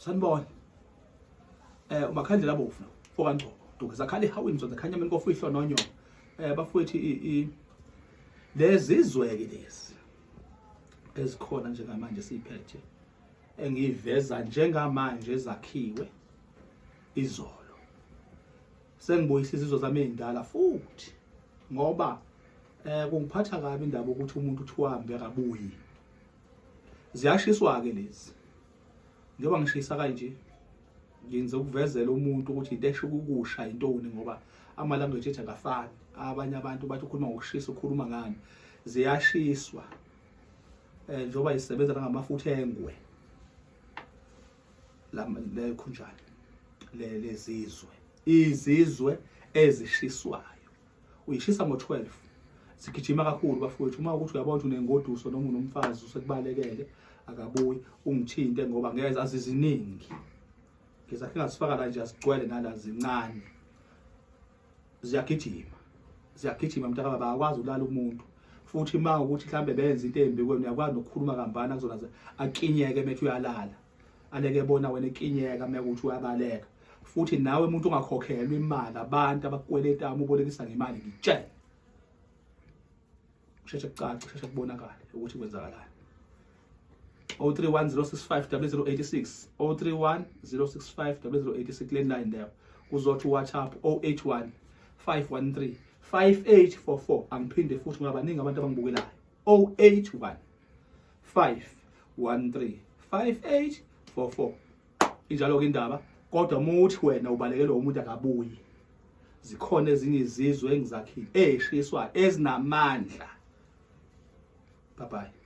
Sanibona. Umakhandlela abovu okaNgcobo. Duke zakhala ehawini zonke khanya mina kofu ihlononyo. Bafowethu i lezi zwe ke lezi ezikhona njengamanje siphethe engiyiveza njengamanje ezakhiwe izolo. Sengibuyisa izizwe zami ezindala futhi ngoba kungiphatha kabi indaba ukuthi umuntu uthi uhambe akabuyi. Ziyashiswa ke lezi. Njengoba ngishisa kanje ngenze ukuvezela umuntu ukuthi into esho ukusha intoni ngoba ama language ethu akafani. Abanye abantu bathi ukhuluma ngokushisa ukhuluma ngani. Ziyashiswa. Njengoba isebenza ngamafutha engwe. La le khunjani le lezizwe. Izizwe ezishiswayo. Uyishisa ngo-12 sigijima kakhulu bafowethu uma ukuthi uyabona ukuthi unengoduso noma unomfazi usekubalekele akabuyi ungithinte ngoba ngeke aziziningi ngizakhe ngazifaka la nje azigcwele nala zincane ziyagijima ziyagijima mntaka baba akwazi ukulala umuntu futhi uma ukuthi mhlambe benza into embi kwena uyakwazi nokukhuluma kambana kuzona akinyeke methi uyalala aleke bona wena ekinyeka mekuthi uyabaleka futhi nawe umuntu ungakhokhelwa imali abantu abakweleta uma ubolekisa ngemali ngitshele kusheshe kucace kusheshe kubonakale ukuthi kwenzakalani 0310650086 0310650086 landline leyo kuzothi WhatsApp 081 513 5844 angiphinde futhi ngoba baningi abantu abangibukelayo 081 513 5844 injalo ke indaba kodwa muthi wena ubalekelwa umuntu akabuyi zikhona ezinye izizwe engizakhile ezishiswa ezinamandla bye bye.